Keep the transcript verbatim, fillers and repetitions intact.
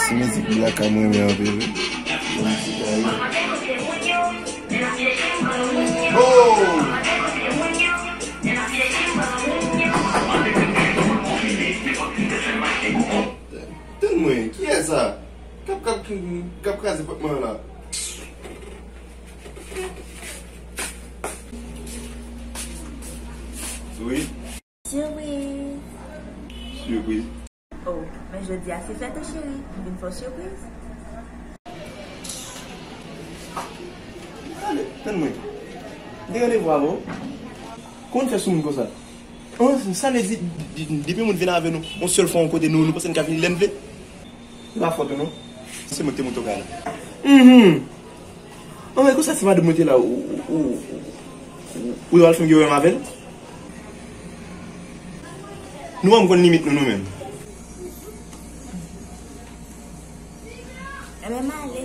Se mizik blaka mwen renmen anpil wi. Mizik la wi. Oh! Tann mwen, kiyès sa? K ap, k ap, k ap kraze pòt mwen an la. Wi. Sipriz. Sipriz. Oh, men jodi a se fèt ou, cheri. M vin fè w sipriz. Ale, tann mwen. M te randevou avè w. Kòman w fè sou moun konsa? An, sa vle di, di- depi moun vin avè nou, yon sèl fwa yon kote nou, nou panse n ka vini lè n vle? Se pa fòt ou non. Se mwen ki te monte w kay la. Mhm. An, men konsa se madanm mwen te la, ou, ou, ou, ou, ou al fè m gen pwoblèm avè l? Nou pa konn limit nou, nou menm. Enben, m ale.